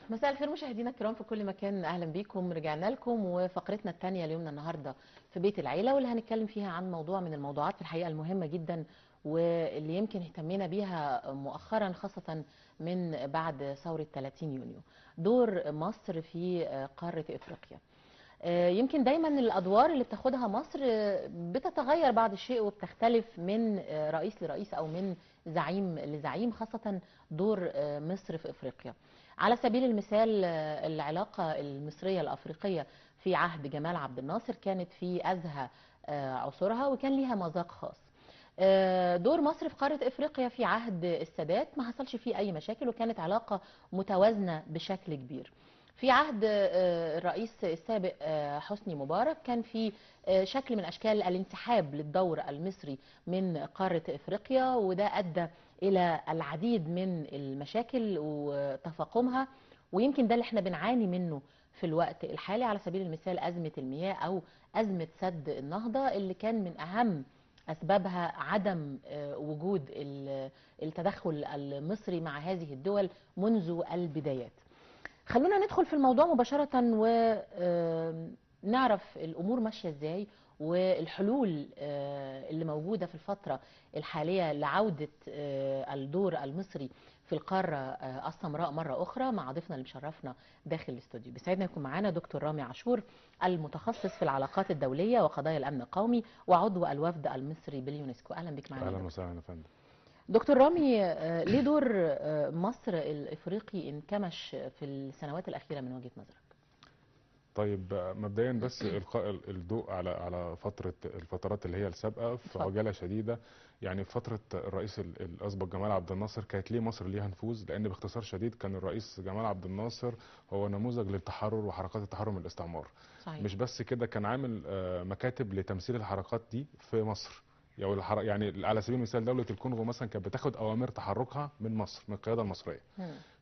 مساء الخير مشاهدينا الكرام في كل مكان، اهلا بيكم. رجعنا لكم وفقرتنا الثانية ليومنا النهارده في بيت العيلة، واللي هنتكلم فيها عن موضوع من الموضوعات في الحقيقة المهمة جدا واللي يمكن اهتمينا بيها مؤخرا، خاصة من بعد ثورة 30 يونيو، دور مصر في قارة افريقيا. يمكن دايما الادوار اللي بتاخدها مصر بتتغير بعض الشيء وبتختلف من رئيس لرئيس او من زعيم لزعيم، خاصة دور مصر في افريقيا. على سبيل المثال العلاقة المصرية الافريقية في عهد جمال عبد الناصر كانت في ازهى عصورها وكان ليها مذاق خاص. دور مصر في قارة افريقيا في عهد السادات ما حصلش فيه اي مشاكل وكانت علاقة متوازنة بشكل كبير. في عهد الرئيس السابق حسني مبارك كان في شكل من أشكال الانسحاب للدور المصري من قارة إفريقيا، وده أدى إلى العديد من المشاكل وتفاقمها، ويمكن ده اللي احنا بنعاني منه في الوقت الحالي. على سبيل المثال أزمة المياه أو أزمة سد النهضة اللي كان من أهم أسبابها عدم وجود التدخل المصري مع هذه الدول منذ البدايات. خلونا ندخل في الموضوع مباشرة ونعرف الأمور ماشية إزاي والحلول اللي موجودة في الفترة الحالية لعودة الدور المصري في القارة السمراء مرة أخرى، مع ضيفنا اللي مشرفنا داخل الاستوديو. بيسعدنا يكون معانا دكتور رامي عاشور، المتخصص في العلاقات الدولية وقضايا الأمن القومي وعضو الوفد المصري باليونسكو. أهلا بك معنا. أهلا وسهلا يا فندم. دكتور رامي، ليه دور مصر الإفريقي انكمش في السنوات الأخيرة من وجهة نظرك؟ طيب مبدئيا بس إلقاء الضوء على فترة الفترات اللي هي السابقة في عجالة شديدة. يعني فترة الرئيس الأسبق جمال عبد الناصر كانت ليه مصر ليها نفوذ؟ لأن باختصار شديد كان الرئيس جمال عبد الناصر هو نموذج للتحرر وحركات التحرر من الاستعمار. صحيح. مش بس كده، كان عامل مكاتب لتمثيل الحركات دي في مصر. يعني على سبيل المثال دولة الكونغو مثلا كانت بتاخد أوامر تحركها من مصر، من القيادة المصرية.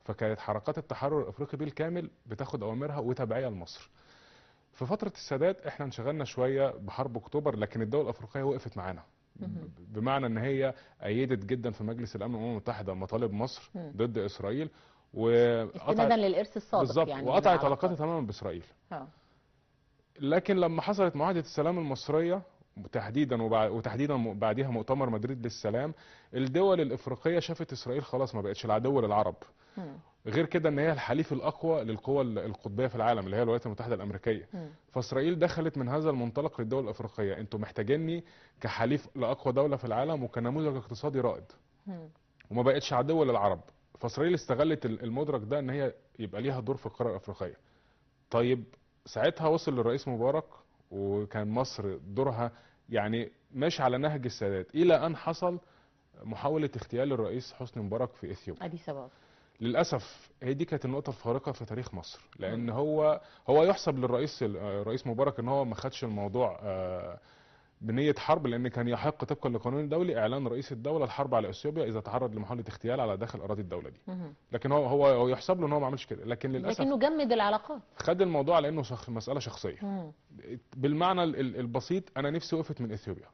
فكانت حركات التحرر الأفريقي بالكامل بتاخد أوامرها وتبعية لمصر. في فترة السادات احنا انشغلنا شوية بحرب أكتوبر، لكن الدول الأفريقية وقفت معانا، بمعنى ان هي أيدت جدا في مجلس الأمن والأمم المتحدة مطالب مصر ضد إسرائيل، استنادا للإرث السابق بالظبط، يعني وقطعت علاقاتها تماما بإسرائيل. لكن لما حصلت معاهدة السلام المصرية تحديدا وتحديدا بعديها مؤتمر مدريد للسلام، الدول الافريقية شافت اسرائيل خلاص ما بقتش العدو للعرب. غير كده ان هي الحليف الاقوى للقوى القطبيه في العالم اللي هي الولايات المتحدة الامريكية. فاسرائيل دخلت من هذا المنطلق للدول الافريقية، انتم محتاجيني كحليف لاقوى دولة في العالم وكنموذج اقتصادي رائد، وما بقتش عدو للعرب. فاسرائيل استغلت المدرك ده ان هي يبقى ليها دور في القارة الافريقية. طيب ساعتها وصل للرئيس مبارك، وكان مصر دورها يعني ماشي على نهج السادات، الى ان حصل محاولة اغتيال الرئيس حسني مبارك في اثيوبيا. ادي سبب. للاسف هي دي كانت النقطة الفارقة في تاريخ مصر، لان هو يحسب للرئيس الرئيس مبارك ان هو ما خدش الموضوع بنيه حرب، لان كان يحق طبقا للقانون الدولي اعلان رئيس الدولة الحرب على اثيوبيا اذا تعرض لمحاولة اغتيال على داخل اراضي الدولة دي. لكن هو يحسب له ان هو ما عملش كده، لكن للاسف لكنه جمد العلاقات، خد الموضوع على انه مسالة شخصية. بالمعنى البسيط، انا نفسي وقفت من اثيوبيا،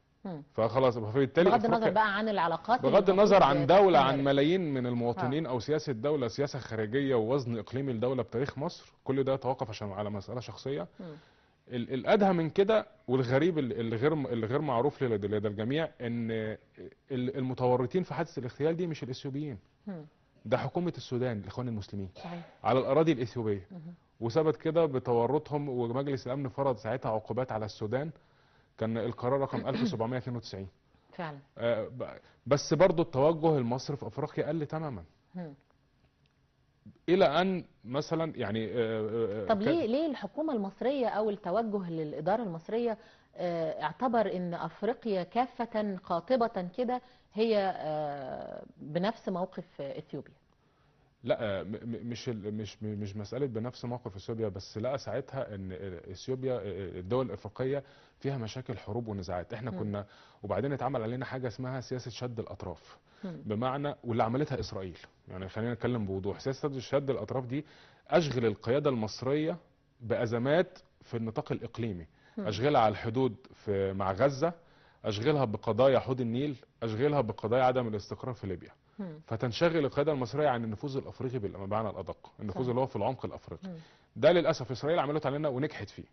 فخلاص. فبالتالي بغض النظر بقى عن العلاقات، بغض النظر عن دولة، عن ملايين من المواطنين او سياسة دولة، سياسة خارجية ووزن اقليمي لدولة بتاريخ مصر، كل ده توقف عشان على مسالة شخصية. الادهى من كده والغريب اللي غير معروف لدى الجميع، ان المتورطين في حادثه الاغتيال دي مش الاثيوبيين، ده حكومة السودان، الاخوان المسلمين، صحيح، على الاراضي الاثيوبيه. وثبت كده بتورطهم، ومجلس الامن فرض ساعتها عقوبات على السودان، كان القرار رقم 1792 فعلا. بس برضو التوجه المصري في افريقيا قل تماما، الى ان مثلا يعني طب ليه الحكومة المصرية او التوجه للادارة المصرية اعتبر ان افريقيا كافة قاطبة كده هي بنفس موقف اثيوبيا؟ لا، مش مسالة بنفس موقف اثيوبيا بس، لقى ساعتها ان اثيوبيا الدول الافريقية فيها مشاكل حروب ونزاعات. احنا كنا، وبعدين اتعمل علينا حاجة اسمها سياسة شد الاطراف، بمعنى واللي عملتها اسرائيل، يعني خلينا نتكلم بوضوح، سياسة شد الاطراف دي اشغل القيادة المصرية بازمات في النطاق الاقليمي، اشغلها على الحدود في مع غزة، اشغلها بقضايا حوض النيل، اشغلها بقضايا عدم الاستقرار في ليبيا. فتنشغل القيادة المصرية عن النفوذ الافريقي بالمعنى الادق، النفوذ اللي هو في العمق الافريقي. ده للاسف اسرائيل عملته علينا ونجحت فيه.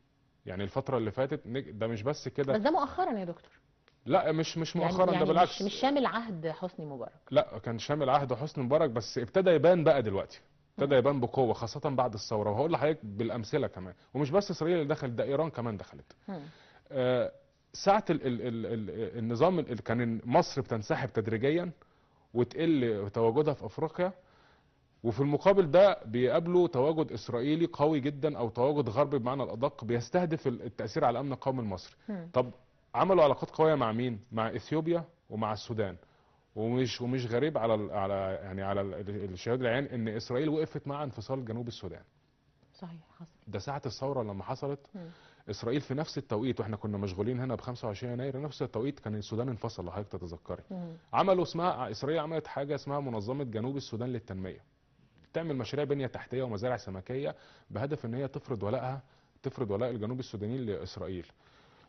يعني الفترة اللي فاتت ده مش بس كده، بس ده مؤخرا يا دكتور. لا مش مؤخرا، يعني ده بالعكس مش شامل عهد حسني مبارك. لا كان شامل عهد حسني مبارك، بس ابتدى يبان بقى دلوقتي، ابتدى يبان بقوة خاصة بعد الثورة، وهقول لحضرتك بالامثلة كمان. ومش بس اسرائيل اللي دخلت، ده ايران كمان دخلت. ساعة ال ال ال النظام اللي كان مصر بتنسحب تدريجيا وتقل تواجدها في افريقيا، وفي المقابل ده بيقابله تواجد اسرائيلي قوي جدا او تواجد غربي بمعنى الادق بيستهدف التاثير على الامن القومي المصري. طب عملوا علاقات قوية مع مين؟ مع اثيوبيا ومع السودان. ومش غريب على يعني على الشهاد العيان ان اسرائيل وقفت مع انفصال جنوب السودان. صحيح حصل ده ساعة الثورة لما حصلت. اسرائيل في نفس التوقيت، واحنا كنا مشغولين هنا ب 25 يناير، نفس التوقيت كان السودان انفصل لو حضرتك تتذكري. عملوا اسمها، اسرائيل عملت حاجة اسمها منظمة جنوب السودان للتنمية، تعمل مشاريع بنيه تحتيه ومزارع سمكيه بهدف ان هي تفرض ولائها، تفرض ولاء الجنوب السودانيين لاسرائيل،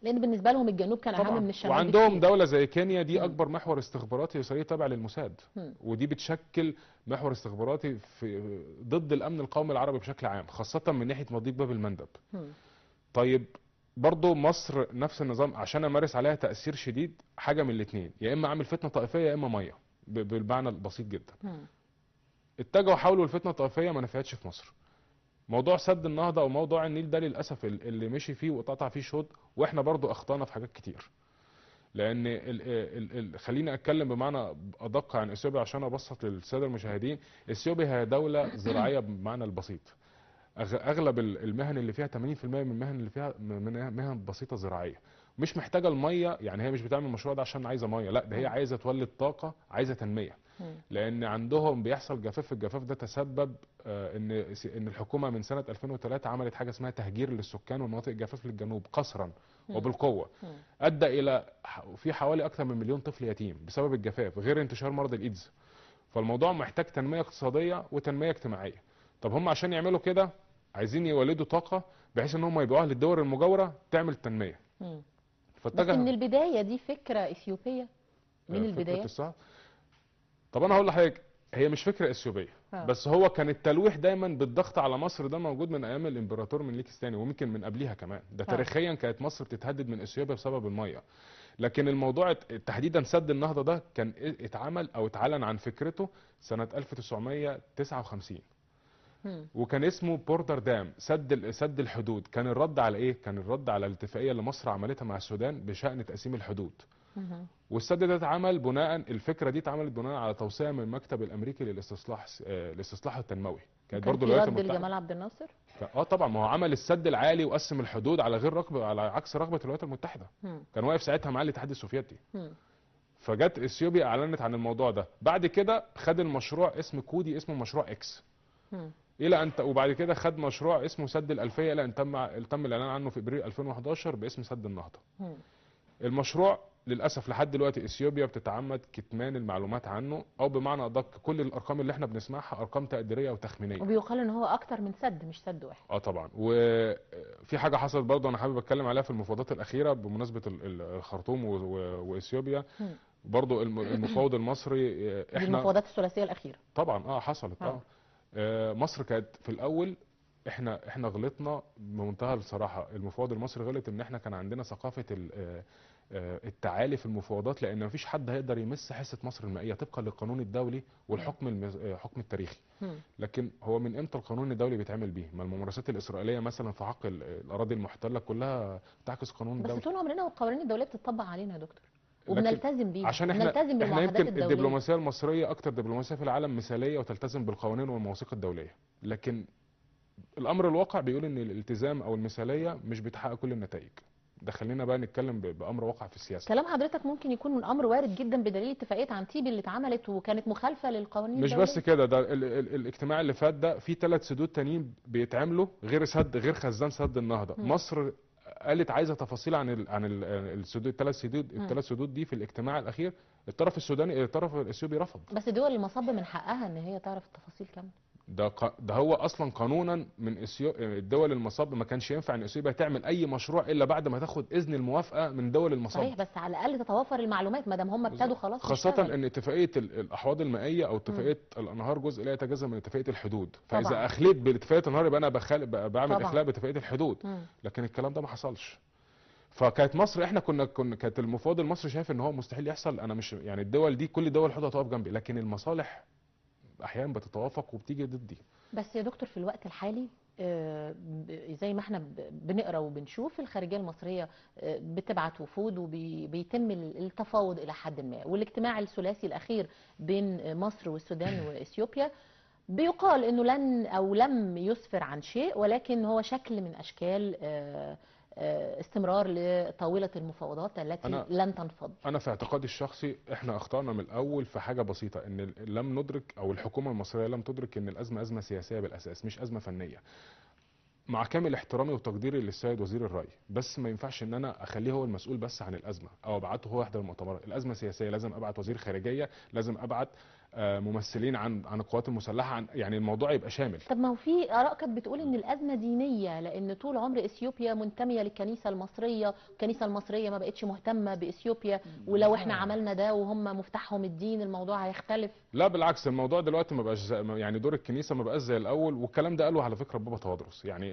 لان بالنسبة لهم الجنوب كان اهم من الشمال. وعندهم دولة زي كينيا دي اكبر محور استخباراتي اسرائيلي تابع للموساد، ودي بتشكل محور استخباراتي في ضد الامن القومي العربي بشكل عام، خاصة من ناحية مضيق باب المندب. طيب برضو مصر نفس النظام، عشان امارس عليها تاثير شديد حاجة من الاثنين، يا اما اعمل فتنة طائفية يا اما مية، بالمعنى البسيط جدا. اتجهوا حاولوا الفتنة الطائفية، ما نفعتش في مصر. موضوع سد النهضة وموضوع النيل ده للاسف اللي مشي فيه واتقطع فيه شوط، واحنا برضو اخطانا في حاجات كتير. لان خليني اتكلم بمعنى ادق عن اثيوبيا عشان ابسط للسادة المشاهدين. اثيوبيا هي دولة زراعية بمعنى البسيط، اغلب المهن اللي فيها 80% من المهن اللي فيها مهن بسيطة زراعية، مش محتاجه المية. يعني هي مش بتعمل المشروع ده عشان عايزه مية، لا ده هي عايزه تولد طاقة، عايزه تنمية. لان عندهم بيحصل جفاف، الجفاف ده تسبب ان الحكومة من سنة 2003 عملت حاجة اسمها تهجير للسكان ومناطق الجفاف للجنوب قسرا وبالقوة، ادى الى في حوالي اكثر من مليون طفل يتيم بسبب الجفاف، غير انتشار مرض الايدز. فالموضوع محتاج تنمية اقتصادية وتنميه اجتماعية. طب هم عشان يعملوا كده عايزين يولدوا طاقة بحيث ان هم يبيعوها للدول المجاورة تعمل تنمية. بس من البداية دي فكرة اثيوبيه من البداية. طب انا هقول لحضرتك هي مش فكرة اثيوبيه، بس هو كان التلويح دايما بالضغط على مصر ده موجود من ايام الامبراطور منليك الثاني وممكن من قبليها كمان. ده تاريخيا كانت مصر بتتهدد من اثيوبيا بسبب المية. لكن الموضوع تحديدا سد النهضة ده كان اتعمل او اتعلن عن فكرته سنة 1959، وكان اسمه border dam، سد الحدود. كان الرد على ايه؟ كان الرد على الاتفاقية اللي مصر عملتها مع السودان بشأن تقسيم الحدود. والسد ده اتعمل بناء، الفكرة دي اتعملت بناء على توصية من المكتب الامريكي للاستصلاح التنموي. كانت برضه الولايات المتحدة. رد لجمال عبد الناصر؟ طبعا، ما هو عمل السد العالي وقسم الحدود على غير رغبة، على عكس رغبة الولايات المتحدة. كان واقف ساعتها مع الاتحاد السوفيتي. فجت اثيوبيا اعلنت عن الموضوع ده. بعد كده خد المشروع اسم كودي، اسمه مشروع X. الى ان وبعد كده خد مشروع اسمه سد الالفية، الى ان تم الاعلان عنه في ابريل 2011 باسم سد النهضة. المشروع للاسف لحد دلوقتي اثيوبيا بتتعمد كتمان المعلومات عنه، او بمعنى ادق كل الارقام اللي احنا بنسمعها ارقام تقديرية وتخمينيه. وبيقال ان هو اكتر من سد، مش سد واحد. طبعا. وفي حاجة حصلت برضه انا حابب اتكلم عليها في المفاوضات الاخيرة بمناسبة الخرطوم واثيوبيا. برضه المفاوض المصري، احنا المفاوضات الثلاثية الاخيرة طبعا حصلت. مصر كانت في الاول، احنا غلطنا بمنتهى الصراحة. المفاوض المصري غلط ان احنا كان عندنا ثقافة التعالي في المفاوضات، لان مفيش حد هيقدر يمس حصة مصر المائية طبقا للقانون الدولي والحكم الحكم التاريخي. لكن هو من امتى القانون الدولي بيتعمل بيه؟ ما الممارسات الاسرائيلية مثلا في حق الاراضي المحتلة كلها تعكس القانون الدولي. بس طول عمرنا والقوانين الدولية بتطبق علينا يا دكتور، وبنلتزم بيها. عشان احنا يمكن الدبلوماسية المصرية اكتر دبلوماسية في العالم مثاليه وتلتزم بالقوانين والمواثيق الدولية، لكن الامر الواقع بيقول ان الالتزام او المثالية مش بتحقق كل النتائج. ده خلينا بقى نتكلم بامر واقع في السياسة. كلام حضرتك ممكن يكون من امر وارد جدا بدليل اتفاقية عنتيبي اللي اتعملت وكانت مخالفة للقوانين مش بس كده، ده الاجتماع اللي فات ده في 3 سدود تانيين بيتعملوا غير سد، غير خزان سد النهضة. مصر قالت عايزه تفاصيل عن السدود، الثلاث سدود دي في الاجتماع الاخير. الطرف السوداني، الطرف الاثيوبي رفض. بس دول المصب من حقها ان هي تعرف التفاصيل كاملة. ده هو اصلا قانونا من الدول المصب ما كانش ينفع ان اثيوبيا تعمل اي مشروع الا بعد ما تاخد اذن الموافقة من دول المصب. صحيح، بس على الاقل تتوافر المعلومات ما دام هم ابتدوا خلاص، خاصة ان اتفاقية الاحواض المائية او اتفاقية الانهار جزء لا يتجزأ من اتفاقية الحدود، فاذا طبعا اخليت باتفاقيه الانهار يبقى انا بعمل اخلاء باتفاقيه الحدود. لكن الكلام ده ما حصلش. فكانت مصر، احنا كنا كانت المفاوض المصري شايف ان هو مستحيل يحصل، انا مش يعني الدول دي كل دول الحدود هتقف جنبي، لكن المصالح احيانا بتتوافق وبتيجي ضدي. بس يا دكتور في الوقت الحالي زي ما احنا بنقرا وبنشوف، الخارجية المصرية بتبعت وفود وبيتم التفاوض الى حد ما، والاجتماع الثلاثي الاخير بين مصر والسودان واثيوبيا بيقال انه لن او لم يسفر عن شيء، ولكن هو شكل من اشكال استمرار لطاولة المفاوضات التي لن تنفض. أنا في اعتقادي الشخصي إحنا أخطأنا من الأول في حاجة بسيطة، إن لم ندرك أو الحكومة المصرية لم تدرك إن الأزمة أزمة سياسية بالأساس، مش أزمة فنية. مع كامل احترامي وتقديري للسيد وزير الري، بس ما ينفعش إن أنا أخليه هو المسؤول بس عن الأزمة أو أبعته هو يحضر المؤتمرات. الأزمة سياسية، لازم أبعت وزير خارجية، لازم أبعت ممثلين عن القوات المسلحة، عن يعني الموضوع يبقى شامل. طب ما هو في اراء كانت بتقول ان الازمة دينية، لان طول عمر اثيوبيا منتميه للكنيسة المصرية، الكنيسة المصرية ما بقتش مهتمة باثيوبيا، ولو احنا عملنا ده وهم مفتاحهم الدين الموضوع هيختلف. لا بالعكس، الموضوع دلوقتي ما بقاش يعني دور الكنيسة ما بقاش زي الاول، والكلام ده قاله على فكرة بابا تواضروس، يعني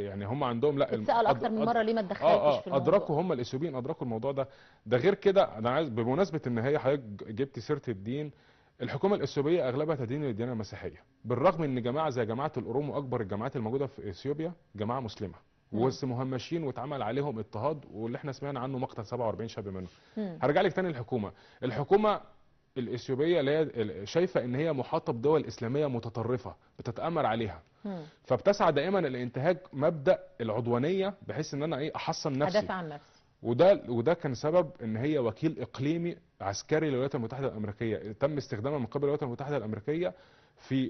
يعني هم عندهم لا اتسال اكتر من مرة ليه ما اتدخلتش في الموضوع. ادركوا هم الاثيوبيين ادركوا الموضوع ده. ده غير كده انا عايز بمناسبة ان هي حضرتك جبت سيره الدين، الحكومة الإثيوبية أغلبها تدين للديانة المسيحية، بالرغم إن جماعة زي جماعة الأورومو أكبر الجماعات الموجودة في إثيوبيا جماعة مسلمة، بس مهمشين واتعمل عليهم اضطهاد، واللي احنا سمعنا عنه مقتل 47 شاب منهم. هرجع لك تاني للحكومة، الحكومة الإثيوبية اللي هي شايفة إن هي محاطة بدول إسلامية متطرفة بتتآمر عليها، فبتسعى دائما لإنتهاك مبدأ العدوانية بحيث إن أنا إيه أحصن نفسي، أدافع عن نفسي. وده كان سبب ان هي وكيل اقليمي عسكري للولايات المتحدة الامريكية، تم استخدامها من قبل الولايات المتحدة الامريكية في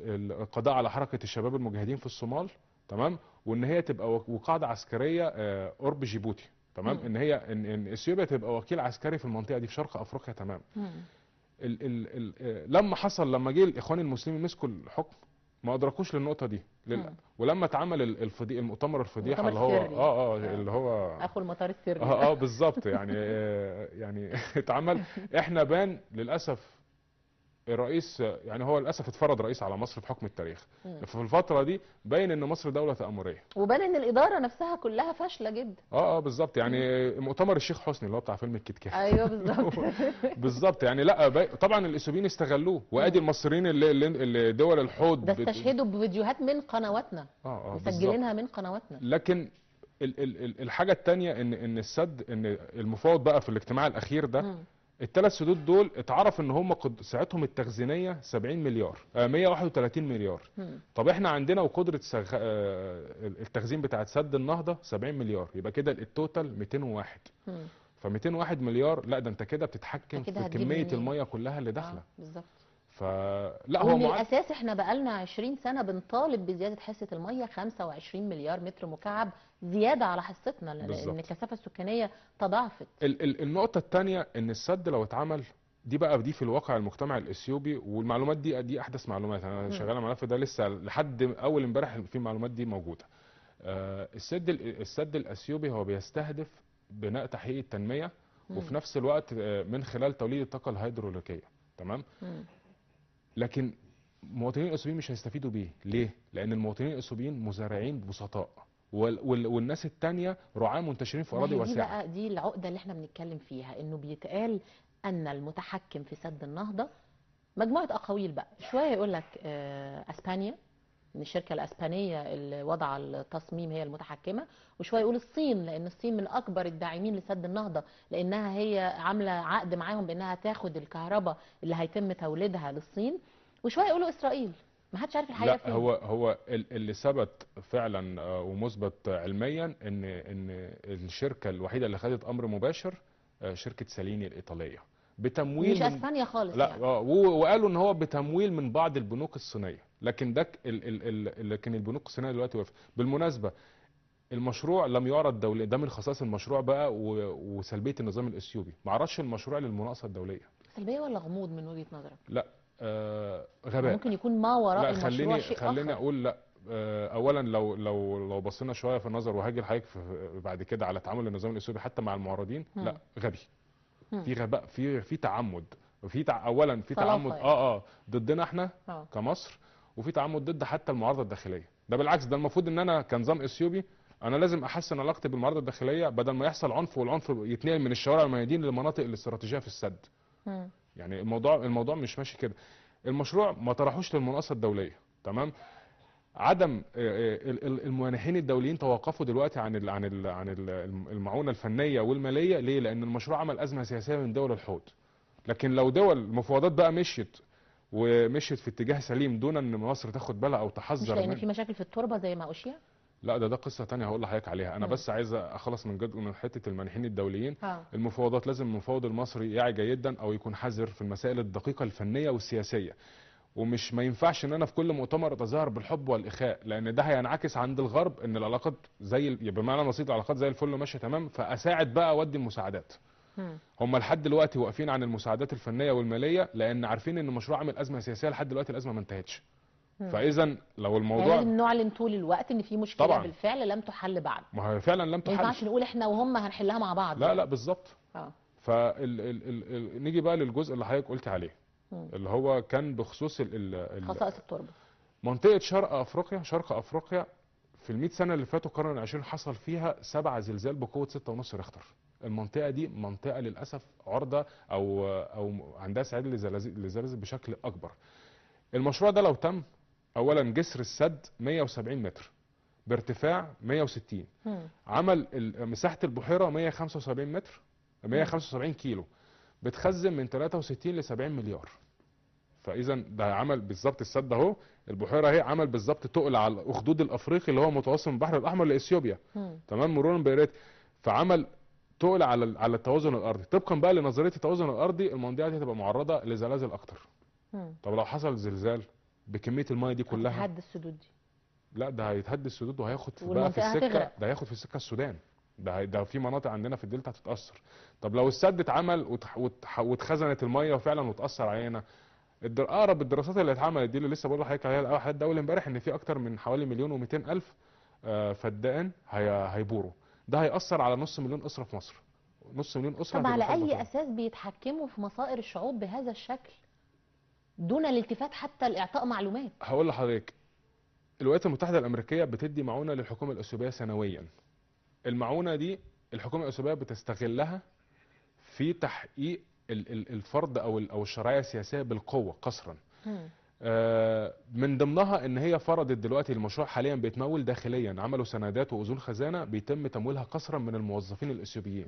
القضاء على حركة الشباب المجاهدين في الصومال، تمام، وان هي تبقى وقاعدة عسكرية قرب جيبوتي، تمام، ان هي ان اثيوبيا تبقى وكيل عسكري في المنطقة دي في شرق افريقيا، تمام. ال ال لما جه الاخوان المسلمين مسكوا الحكم ما ادركوش للنقطة دي، ولما اتعمل المؤتمر الفضيحة اللي هو اللي هو اخو المطار السري بالظبط، يعني يعني اتعمل، احنا بان للاسف الرئيس، يعني هو للاسف اتفرض رئيس على مصر في حكم التاريخ. في الفترة دي باين ان مصر دولة تامريه، وبان ان الادارة نفسها كلها فاشلة جدا. بالظبط، يعني مؤتمر الشيخ حسني اللي هو بتاع فيلم الكتكات. ايوه بالظبط بالظبط، يعني لا طبعا الاثيوبيين استغلوه، وادي المصريين اللي دول الحوض ده استشهدوا بفيديوهات من قنواتنا، مسجلينها من قنواتنا. لكن الحاجة الثانية ان السد، ان المفاوض بقى في الاجتماع الاخير ده الثلاث سدود دول اتعرف ان هم ساعتهم التخزينيه 70 مليار 131 مليار. طب احنا عندنا وقدره التخزين بتاعت سد النهضة 70 مليار، يبقى كده ال total 201. ف 201 مليار، لا ده انت كده بتتحكم في كمية المية كلها اللي داخله. بالظبط. فلا هو من الاساس احنا بقالنا 20 سنة بنطالب بزيادة حصة المية 25 مليار متر مكعب زيادة على حصتنا، لان الكثافة السكانية تضاعفت. النقطة الثانية ان السد لو اتعمل، دي بقى دي في الواقع المجتمع الاثيوبي، والمعلومات دي احدث معلومات، انا شغال على الملف ده لسه لحد اول امبارح في المعلومات دي موجودة. السد الاثيوبي هو بيستهدف بناء تحقيق التنمية، وفي نفس الوقت من خلال توليد الطاقة الهيدروليكيه، تمام. لكن المواطنين الاثيوبيين مش هيستفيدوا بيه، ليه؟ لان المواطنين الاثيوبيين مزارعين بسطاء، والناس التانية رعاة منتشرين في اراضي واسعة. دي بقى دي العقدة اللي احنا بنتكلم فيها، انه بيتقال ان المتحكم في سد النهضة مجموعة اقاويل بقى، شوية يقول لك اسبانيا، ان الشركة الاسبانية اللي وضع التصميم هي المتحكمه، وشوية يقول الصين، لان الصين من اكبر الداعمين لسد النهضة، لانها هي عامله عقد معاهم بانها تاخد الكهرباء اللي هيتم توليدها للصين، وشوية يقولوا اسرائيل. ما حدش عارف الحقيقة فين. لا هو اللي ثبت فعلا ومثبت علميا ان الشركة الوحيدة اللي خدت امر مباشر شركة ساليني الايطالية، بتمويل مش اسبانيا خالص. لا يعني. وقالوا ان هو بتمويل من بعض البنوك الصينية، لكن ده لكن البنوك الصينية دلوقتي وقفت. بالمناسبة المشروع لم يعرض دوليا، ده من خصائص المشروع بقى وسلبيه النظام الاثيوبي، ما عرضش المشروع للمناقصه الدولية. سلبية ولا غموض من وجهه نظرك؟ لا غباء. ممكن يكون ما وراء المشروع شيء آخر. خليني اقول لا. اولا لو بصينا شوية في النظر، وهاجي لحضرتك بعد كده على تعامل النظام الاثيوبي حتى مع المعارضين، لا غبي. في غباء، في تعمد، في اولا في تعمد يعني. ضدنا احنا كمصر، وفي تعمد ضد حتى المعارضة الداخلية. ده بالعكس، ده المفروض ان انا كنظام اثيوبي انا لازم احسن علاقتي بالمعارضه الداخلية، بدل ما يحصل عنف، والعنف يتنقل من الشوارع والميادين للمناطق الاستراتيجية في السد. يعني الموضوع مش ماشي كده. المشروع ما طرحوش للمناقصه الدولية، تمام؟ عدم المانحين الدوليين توقفوا دلوقتي عن ال عن ال عن المعونة الفنية والمالية. ليه؟ لان المشروع عمل ازمة سياسية من دول الحوض. لكن لو دول المفاوضات بقى مشيت ومشيت في اتجاه سليم دون ان مصر تاخد بالها او تحذر، مش لان في مشاكل في التربة زي ما اشيع؟ لا، ده قصة ثانية هقول لحضرتك عليها. انا بس عايز اخلص من جد من حتة المانحين الدوليين. المفاوضات لازم المفاوض المصري يعي جيدا او يكون حذر في المسائل الدقيقة الفنية والسياسية، ومش ما ينفعش ان انا في كل مؤتمر اتظاهر بالحب والاخاء، لان ده هينعكس عند الغرب ان العلاقات زي، بمعنى بسيط، العلاقات زي الفل ماشية تمام، فاساعد بقى اودي المساعدات. هم لحد دلوقتي واقفين عن المساعدات الفنية والمالية لان عارفين ان المشروع عامل ازمة سياسية، لحد دلوقتي الازمة ما انتهتش. فاذا لو الموضوع يعني لازم نعلن طول الوقت ان في مشكلة طبعًا بالفعل لم تحل بعد. ما هي فعلا لم تحل، ما ينفعش نقول احنا وهم هنحلها مع بعض. لا لا بالظبط. نيجي بقى للجزء اللي حضرتك قلت عليه، اللي هو كان بخصوص خصائص التربة. منطقة شرق افريقيا، شرق افريقيا في ال 100 سنة اللي فاتوا القرن العشرين حصل فيها 7 زلزال بقوة 6.5 ريختر. المنطقة دي منطقة للاسف عرضه او عندها استعداد للزلازل بشكل اكبر. المشروع ده لو تم، اولا جسر السد 170 متر بارتفاع 160، عمل مساحة البحيرة 175 متر، 175 كيلو، بتخزن من 63 ل 70 مليار. فاذا ده عمل بالظبط السد اهو، البحيرة اهي، عمل بالظبط تقل على الاخدود الافريقي اللي هو متواصل من البحر الاحمر لاثيوبيا، تمام، مرورا بإيريتريا. فعمل تقل على التوازن الارضي. طبقا بقى لنظرية التوازن الارضي، المنطقة دي هتبقى معرضه لزلازل اكتر. طب لو حصل زلزال بكمية المية دي كلها هتهد السدود دي؟ لا، ده هيتهد السدود وهياخد بقى في السكة، ده هياخد في السكة السودان، ده في مناطق عندنا في الدلتا هتتاثر. طب لو السد اتعمل واتخزنت المية وفعلا وتاثر علينا، اقرب الدراسات اللي اتعملت دي اللي لسه بقول لحضرتك عليها الاول لحد اول امبارح، ان في اكتر من حوالي 1,200,000 فدان هيبوروا. ده هيأثر على 500,000 اسره في مصر. 500,000 اسره. طب على اي اساس بيتحكموا في مصائر الشعوب بهذا الشكل دون الالتفات حتى لاعطاء معلومات؟ هقول لحضرتك، الولايات المتحدة الامريكية بتدي معونة للحكومة الاثيوبيه سنويا. المعونة دي الحكومة الاثيوبيه بتستغلها في تحقيق الفرض او الشرعية السياسية بالقوة قسرا. من ضمنها ان هي فرضت دلوقتي المشروع حاليا بيتمول داخليا، عملوا سندات واذون خزانه بيتم تمويلها قسرا من الموظفين الاثيوبيين.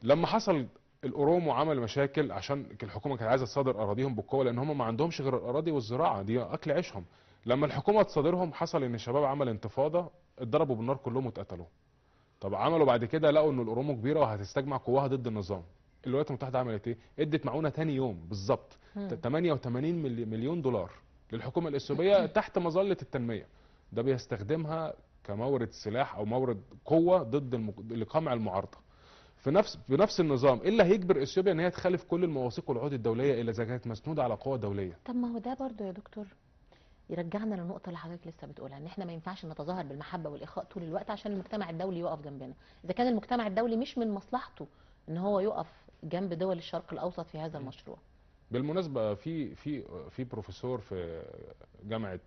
لما حصل الاورومو عمل مشاكل عشان الحكومة كانت عايزه تصادر اراضيهم بالقوة، لان هم ما عندهمش غير الاراضي والزراعة دي اكل عيشهم. لما الحكومة تصادرهم حصل ان الشباب عمل انتفاضة، اتضربوا بالنار كلهم واتقتلوا. طب عملوا بعد كده لقوا ان الاورومو كبيرة وهتستجمع قواها ضد النظام. الولايات المتحدة عملت ايه؟ ادت معونة ثاني يوم بالظبط 88 مليون دولار للحكومة الاثيوبيه تحت مظلة التنمية. ده بيستخدمها كمورد سلاح او مورد قوة ضد لقمع المعارضة. في نفس النظام ايه اللي هيجبر اثيوبيا ان هي تخالف كل المواثيق والعقود الدولية الا اذا كانت مسنوده على قوة دولية؟ طب ما هو ده برضو يا دكتور يرجعنا للنقطة اللي حضرتك لسه بتقولها، ان احنا ما ينفعش نتظاهر بالمحبة والاخاء طول الوقت عشان المجتمع الدولي يقف جنبنا. اذا كان المجتمع الدولي مش من مصلحته ان هو يقف جنب دول الشرق الاوسط في هذا المشروع. بالمناسبة في في في بروفيسور في جامعه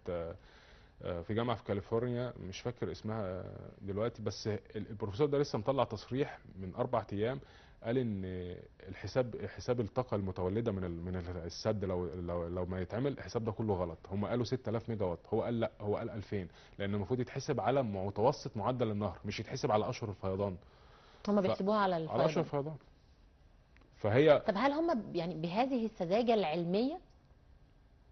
في كاليفورنيا، مش فاكر اسمها دلوقتي، بس البروفيسور ده لسه مطلع تصريح من 4 ايام، قال ان الحساب الطاقة المتولده من السد لو ما يتعمل الحساب ده كله غلط. هم قالوا 6000 ميجا وات، هو قال لا، هو قال 2000، لان المفروض يتحسب على متوسط معدل النهر، مش يتحسب على اشهر الفيضان. هم بيحسبوها على الفيضان، على اشهر الفيضان. فهي طب هل هم يعني بهذه السذاجة العلمية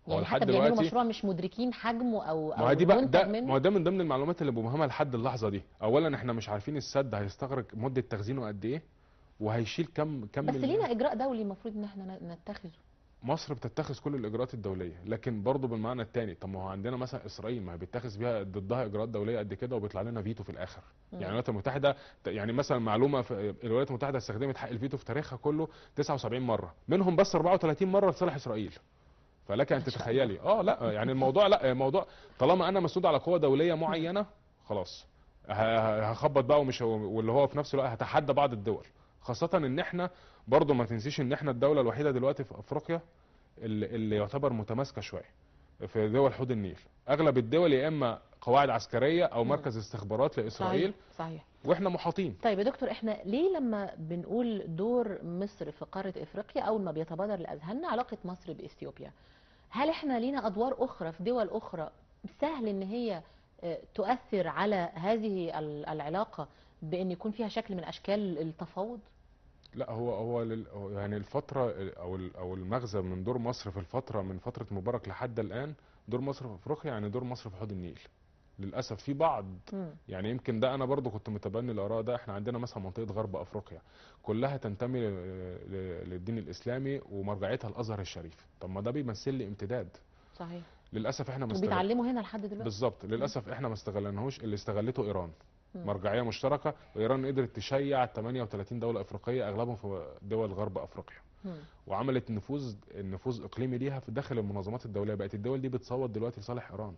يعني حتى بيعملوا مشروع مش مدركين حجمه او ما دي بقى ده ما ده من ضمن المعلومات اللي مبهمة لحد اللحظة دي. اولا احنا مش عارفين السد هيستغرق مده تخزينه قد ايه وهيشيل كم بس لينا اجراء دولي المفروض ان احنا نتخذه. مصر بتتخذ كل الاجراءات الدولية، لكن برضه بالمعنى الثاني، طب ما هو عندنا مثلا اسرائيل ما هي بيتخذ بيها ضدها اجراءات دولية قد كده وبيطلع لنا فيتو في الاخر. يعني الولايات المتحدة، يعني مثلا معلومة، في الولايات المتحدة استخدمت حق الفيتو في تاريخها كله 79 مرة، منهم بس 34 مرة لصالح اسرائيل. فلك ان تتخيلي. لا يعني الموضوع، لا الموضوع طالما انا مسنود على قوة دولية معينة خلاص هخبط بقى، ومش واللي هو في نفس الوقت هتحدى بعض الدول، خاصة ان احنا برضو ما تنسيش ان احنا الدولة الوحيدة دلوقتي في افريقيا اللي يعتبر متماسكة شوية في دول حوض النيل. اغلب الدول يا اما قواعد عسكرية او مركز استخبارات لاسرائيل. صحيح. واحنا محاطين. طيب يا دكتور، احنا ليه لما بنقول دور مصر في قارة افريقيا اول ما بيتبادر لاذهاننا علاقة مصر باثيوبيا؟ هل احنا لينا ادوار اخرى في دول اخرى سهل ان هي تؤثر على هذه العلاقة بان يكون فيها شكل من اشكال التفاوض؟ لا، هو يعني الفترة او المغزى من دور مصر في الفترة من فترة مبارك لحد الآن، دور مصر في افريقيا يعني دور مصر في حوض النيل. للاسف في بعض يعني يمكن ده انا برضو كنت متبني الاراء ده. احنا عندنا مثلا منطقة غرب افريقيا كلها تنتمي للدين الاسلامي ومرجعيتها الازهر الشريف. طب ما ده بيمثل لي امتداد. صحيح. للاسف احنا بيتعلموا هنا لحد دلوقتي. بالظبط. للاسف احنا ما استغلناهوش، اللي استغلته ايران. مرجعية مشتركة، وايران قدرت تشيع 38 دولة افريقية اغلبهم في دول غرب افريقيا. وعملت نفوذ اقليمي ليها في داخل المنظمات الدولية. بقت الدول دي بتصوت دلوقتي لصالح ايران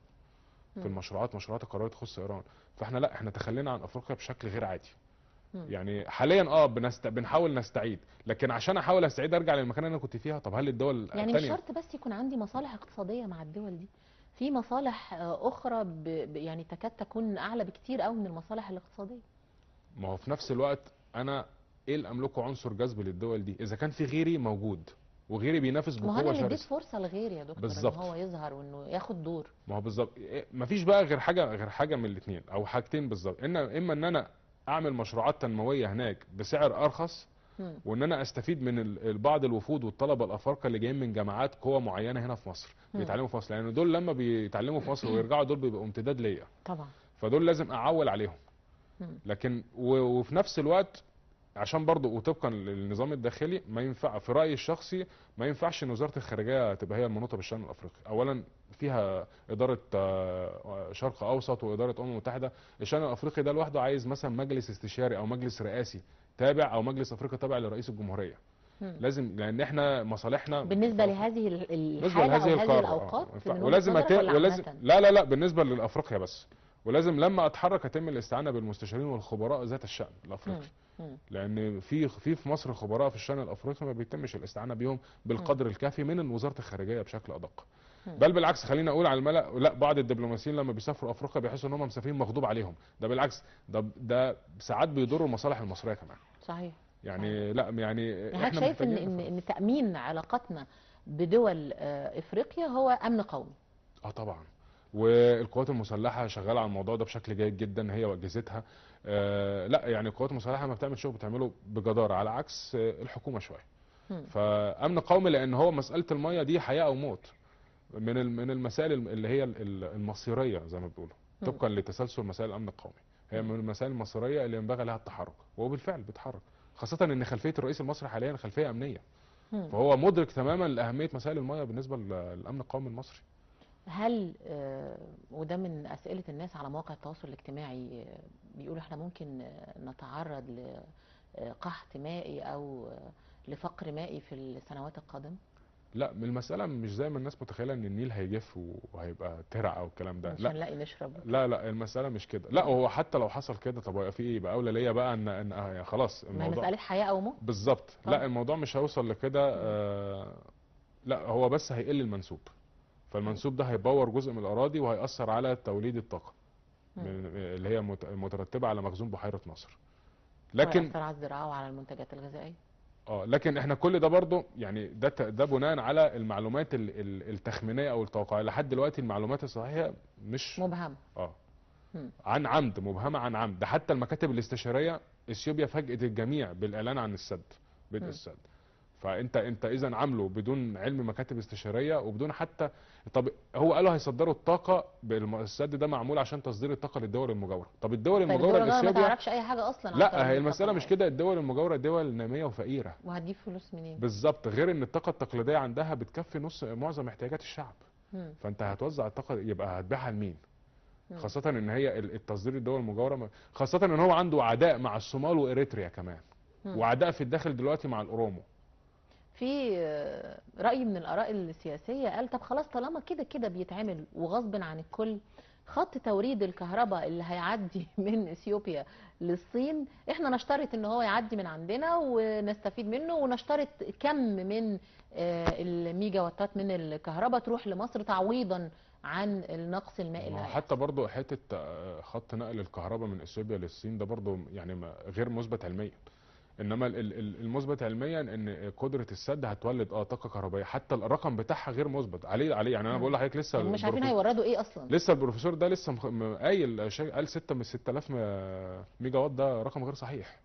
في المشروعات، مشروعات القرارات تخص ايران. فاحنا لا، احنا تخلينا عن افريقيا بشكل غير عادي. يعني حاليا بنحاول نستعيد، لكن عشان احاول استعيد ارجع للمكان اللي انا كنت فيها. طب هل الدول يعني مش شرط بس يكون عندي مصالح اقتصادية مع الدول دي، في مصالح اخرى يعني تكاد تكون اعلى بكتير قوي من المصالح الاقتصادية. ما هو في نفس الوقت انا ايه اللي املكه عنصر جذب للدول دي اذا كان في غيري موجود وغيري بينافس بقوة شرسة؟ ما هو انا اللي اديت فرصة لغيري يا دكتور ان هو يظهر وانه ياخد دور. ما هو بالظبط، مفيش بقى غير حاجة من الاثنين او حاجتين بالظبط، ان اما ان انا اعمل مشروعات تنموية هناك بسعر ارخص، وان انا استفيد من بعض الوفود والطلبة الافارقة اللي جايين من جامعات قوى معينة هنا في مصر بيتعلموا في مصر، لان يعني دول لما بيتعلموا في مصر ويرجعوا دول بيبقوا امتداد ليا طبعا، فدول لازم اعول عليهم. لكن وفي نفس الوقت عشان برضو وطبقا للنظام الداخلي ما ينفع في رايي الشخصي ما ينفعش ان وزارة الخارجية تبقى هي المنوطة بالشان الافريقي. اولا فيها ادارة شرق اوسط واداره متحدة، الشان الافريقي ده لوحده عايز مثلا مجلس استشاري او مجلس رئاسي تابع او مجلس افريقي تابع لرئيس الجمهورية. لازم، لان احنا مصالحنا بالنسبة لهذه الحالة او هذه الاوقات ولازم ولازم لا لا لا بالنسبة للافريقيا بس، ولازم لما اتحرك اتم الاستعانة بالمستشارين والخبراء ذات الشان الافريقي. لان في مصر خبراء في الشان الافريقي ما بيتمش الاستعانة بيهم بالقدر الكافي من وزارة الخارجية بشكل ادق. بل بالعكس، خلينا اقول على الملأ، لا بعض الدبلوماسيين لما بيسافروا افريقيا بيحسوا ان هم مسافرين مغضوب عليهم، ده بالعكس، ده ساعات بيضروا المصالح المصرية كمان. صحيح. يعني لا يعني احنا شايف ان تامين علاقتنا بدول افريقيا هو امن قومي. طبعا، والقوات المسلحة شغالة على الموضوع ده بشكل جيد جدا هي واجهزتها. لا يعني القوات المسلحة ما بتعمل شغل بتعمله بجداره على عكس الحكومة شوية. فامن قومي، لان هو مسالة المية دي حياة او موت، من المسائل اللي هي المصيريه زي ما بيقولوا، طبقا لتسلسل مسائل الامن القومي، هي من المسائل المصيريه اللي ينبغي لها التحرك، وبالفعل بيتحرك، خاصة ان خلفية الرئيس المصري حاليا خلفية امنية، فهو مدرك تماما لاهمية مسائل المية بالنسبة للامن القومي المصري. هل وده من أسئلة الناس على مواقع التواصل الاجتماعي، بيقولوا احنا ممكن نتعرض لقحط مائي أو لفقر مائي في السنوات القادمة؟ لا، المسألة مش زي ما الناس متخيلة ان النيل هيجف وهيبقى ترع او الكلام ده، مش هنلاقي نشرب. لا لا، المسألة مش كده. لا هو حتى لو حصل كده طب هيبقى في ايه؟ يبقى اولى ليا بقى ان خلاص الموضوع مسألة حياة او موت. بالظبط. لا الموضوع مش هيوصل لكده. لا هو بس هيقل المنسوب، فالمنسوب ده هيبور جزء من الاراضي وهيأثر على توليد الطاقة اللي هي مترتبة على مخزون بحيرة ناصر. لكن هيأثر على الزراعة وعلى المنتجات الغذائية. لكن احنا كل ده برضو يعني ده بناء على المعلومات التخمينيه او التوقعيه. لحد دلوقتي المعلومات الصحيحة مش مبهمة. عن عمد مبهمة، عن عمد. ده حتى المكاتب الاستشارية اثيوبيا فاجئت الجميع بالاعلان عن السد، بدء السد. فانت اذا عامله بدون علم مكاتب استشارية وبدون حتى، طب هو قالوا هيصدروا الطاقة، السد ده معمول عشان تصدير الطاقة للدول المجاورة. طب الدول المجاورة لاثيوبيا ما تعرفش اي حاجة اصلا. لا هي المسالة مش كده، الدول المجاورة دول ناميه وفقيره، وهتجيب فلوس منين؟ بالظبط. غير ان الطاقة التقليدية عندها بتكفي نص معظم احتياجات الشعب. فانت هتوزع الطاقة يبقى هتبيعها لمين؟ خاصة ان هي التصدير للدول المجاورة، خاصة ان هو عنده عداء مع الصومال واريتريا كمان، وعداء في الداخل دلوقتي مع الاورومو. في رأي من الآراء السياسية قال طب خلاص طالما كده كده بيتعمل وغصب عن الكل، خط توريد الكهرباء اللي هيعدي من اثيوبيا للصين احنا نشترط ان هو يعدي من عندنا ونستفيد منه، ونشترط كم من الميجا واتات من الكهرباء تروح لمصر تعويضا عن النقص المائي اللي هيحصل. حتى برضو حتة خط نقل الكهرباء من اثيوبيا للصين ده برضو يعني غير مثبت علميا، انما المثبت علميا ان قدره السد هتولد طاقة كهربائية، حتى الرقم بتاعها غير مثبت عليه يعني انا بقول لحضرتك لسه مش عارفين هيوردوا ايه اصلا. لسه البروفيسور ده لسه قايل، قال 6 من 6000 ميجا وات، ده رقم غير صحيح.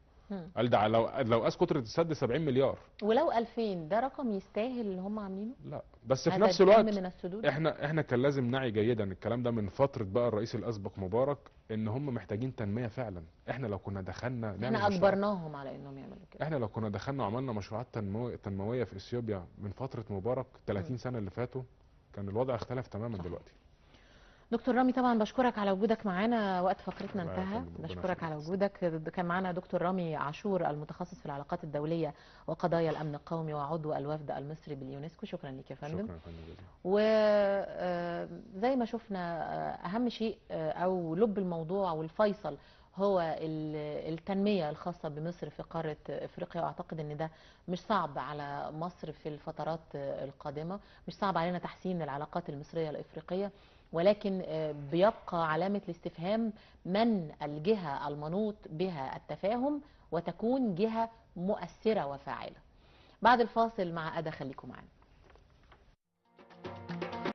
قال ده لو قاس قطرة السد 70 مليار، ولو 2000 ده رقم يستاهل اللي هم عاملينه؟ لا، بس في نفس الوقت احنا كان لازم نعي جيدا الكلام ده من فترة بقى الرئيس الاسبق مبارك، ان هم محتاجين تنمية فعلا. احنا لو كنا دخلنا نعمل، احنا اجبرناهم على انهم يعملوا كده. احنا لو كنا دخلنا وعملنا مشروعات تنموية في اثيوبيا من فترة مبارك 30 سنة اللي فاتوا، كان الوضع اختلف تماما. صح. دلوقتي دكتور رامي طبعا بشكرك على وجودك معانا، وقت فقرتنا انتهى، بشكرك على وجودك. كان معانا دكتور رامي عاشور المتخصص في العلاقات الدولية وقضايا الأمن القومي وعضو الوفد المصري باليونسكو. شكرا لك يا فندم. شكرا يا فندم. وزي ما شفنا أهم شيء أو لب الموضوع والفيصل هو التنمية الخاصة بمصر في قارة إفريقيا، وأعتقد أن ده مش صعب على مصر في الفترات القادمة، مش صعب علينا تحسين العلاقات المصرية الإفريقية، ولكن بيبقى علامة الاستفهام من الجهة المنوط بها التفاهم وتكون جهة مؤثرة وفاعلة. بعد الفاصل مع أدا، خليكم معنا.